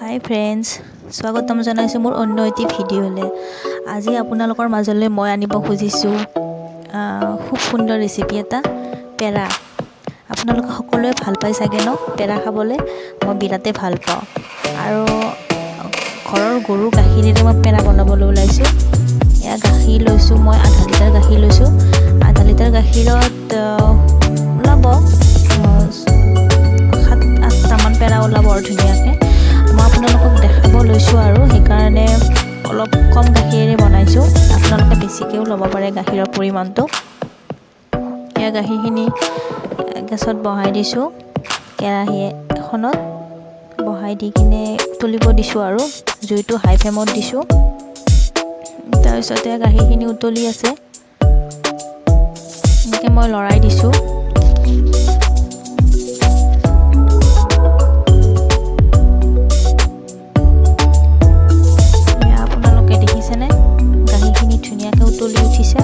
হাই friends, স্বাগতম জনাইছোঁ মোৰ অন্য এটি ভিডিঅ'লৈ। আজি আপোনালোকৰ মাজলৈ মই আনিব খুজিছোঁ খুব সুন্দৰ ৰেচিপি এটা, পেৰা। আপোনালোকে সকলোৱে ভাল পায় চাগে ন পেৰা খাবলৈ? মই বিৰাটেই ভাল পাওঁ। আৰু ঘৰৰ গৰু গাখীৰেৰে মই পেৰা বনাবলৈ ওলাইছোঁ। এয়া গাখীৰ লৈছোঁ মই, আধা লিটাৰ গাখীৰ লৈছোঁ। আধা লিটাৰ গাখীৰত ওলাব 7-8টামান পেৰা ওলাব আৰু ধুনীয়াকৈ। মই আপোনালোকক দেখাব লৈছোঁ আৰু সেইকাৰণে অলপ কম গাখীৰেৰে বনাইছোঁ। আপোনালোকে বেছিকৈও ল'ব পাৰে গাখীৰৰ পৰিমাণটো। এয়া গাখীৰখিনি গেছত বহাই দিছোঁ, কেৰাহী এখনত বহাই দি কিনে উতলিব দিছোঁ আৰু জুইটো হাই ফ্লেমত দিছোঁ। তাৰপিছতে গাখীৰখিনি উতলি আছে, এনেকৈ মই লৰাই দিছোঁ। আপোনালোকে দেখিছেনে গাখীৰখিনি ধুনীয়াকৈ উতলি উঠিছে।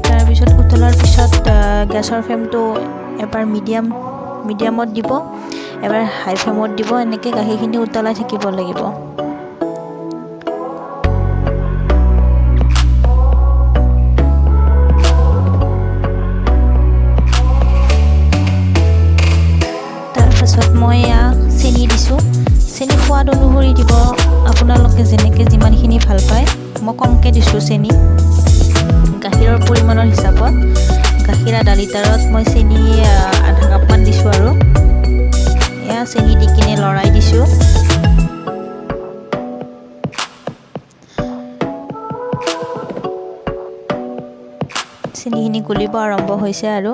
তাৰপিছত উতলাৰ পিছত গেছৰ ফ্লেমটো এবাৰ মিডিয়ামত দিব, এবাৰ হাই ফ্লেমত দিব। এনেকৈ গাখীৰখিনি উতলাই থাকিব লাগিব। তাৰপাছত মই এয়া চেনি দিছোঁ। চেনি সোৱাদ অনুসৰি দিব, আপোনালোকে যেনেকৈ যিমানখিনি ভাল পায়। মই কমকৈ দিছোঁ চেনি, গাখীৰৰ পৰিমাণৰ হিচাপত। গাখীৰ আধা লিটাৰত মই চেনি আধা কাপমান দিছোঁ আৰু এয়া চেনি দি কিনে লৰাই দিছোঁ। চেনিখিনি গলিব আৰম্ভ হৈছে আৰু।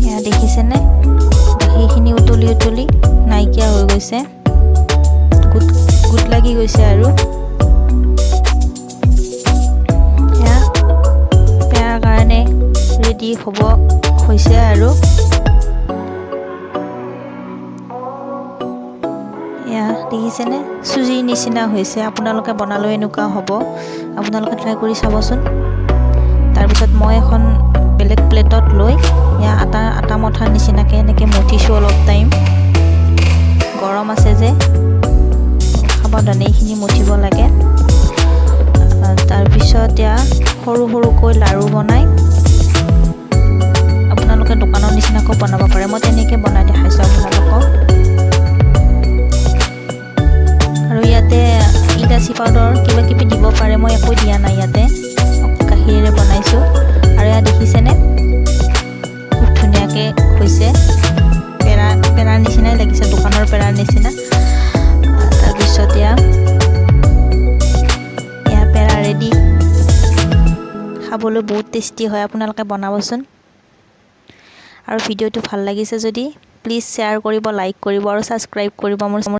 এয়া দেখিছেনে গাখীৰখিনি উতলি উতলি নাইকিয়া হৈ গৈছে, গোট গোট লাগি গৈছে আৰু। এয়া পেৰাৰ কাৰণে ৰেডি হ'ব হৈছে আৰু। এয়া দেখিছেনে চুজিৰ নিচিনা হৈছে। আপোনালোকে বনালেও এনেকুৱা হ'ব, আপোনালোকে ট্ৰাই কৰি চাবচোন। তাৰপিছত মই এখন বেলেগ প্লেটত লৈ এয়া আটা মঠাৰ নিচিনাকৈ এনেকৈ মঠিছোঁ অলপ টাইম। গৰম আছে যে, সাৱধানে এইখিনি মঠিব লাগে। তাৰপিছত এয়া সৰু সৰুকৈ লাড়ু বনাই আপোনালোকে দোকানৰ নিচিনাকৈ বনাব পাৰে। মই তেনেকৈ বনাই দেখাইছোঁ আপোনালোকক। আৰু ইয়াতে ইলাচি পাউডাৰ কিবা কিবি দিব পাৰে, মই একো দিয়া নাই ইয়াতে, গাখীৰেৰে বনাইছোঁ। আৰু এয়া দেখিছেনে খুব ধুনীয়াকৈ হৈছে, পেৰাৰ নিচিনাই লাগিছে, দোকানৰ পেৰাৰ নিচিনা। তাৰপিছত এয়া পেৰা ৰেডি। খাবলৈ বহুত টেষ্টি হয়, আপোনালোকে বনাবচোন। আৰু ভিডিঅ'টো ভাল লাগিছে যদি প্লিজ শ্বেয়াৰ কৰিব, লাইক কৰিব আৰু ছাবস্ক্ৰাইব কৰিব মোৰ।